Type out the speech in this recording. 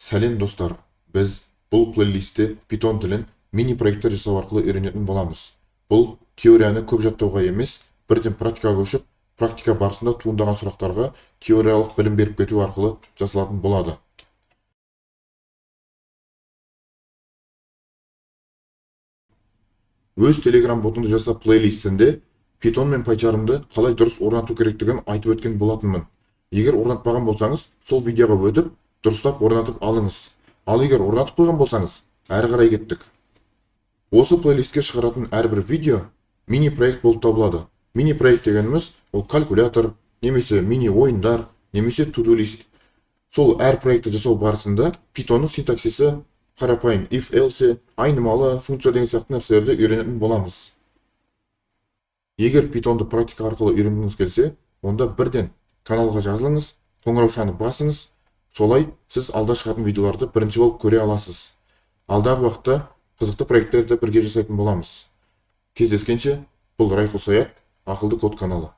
Сәлем, достар! Біз бұл плейлистте Python тілін мини проекттер жасау арқылы үйренетін боламыз. Бұл теорияны көп жаттауға емес, бірден практикаға көшіп, практика барысында туындаған сұрақтарға теориялық білім беріп кету арқылы жасалатын болады. Өз Telegram ботыңды жаса плейлистінде Python мен PyCharm'ды қалай дұрыс орнату керектігін айтып өткен болатынмын. Егер орнатпаған болсаңыз, сол видеоға өтіп, дұрыстап орнатып алыңыз. Ал егер орнатып қойған болсаңыз, әрі қарай кеттік. Осы плейлистке шығаратын әрбір видео мини проект болып табылады. Мини проект дегеніміз ол калькулятор, немесе мини ойындар, немесе to-do list. Сол әр проектті жасау барысында Pythonның синтаксисі, қарапайым if else, айнымалы, функция деген сияқты нәрселерді үйренетін боламыз. Егер Pythonды практика арқылы үйренгіңіз келсе, онда бірден каналға жазылыңыз, қоңыраушаны басыңыз, солай сіз алда шығатын видеоларды бірінші болып көре аласыз. Алдағы уақытта қызықты проекттерді бірге жасайтын боламыз. Кездескенше, бұл Райқұл Саят, Ақылды код каналы.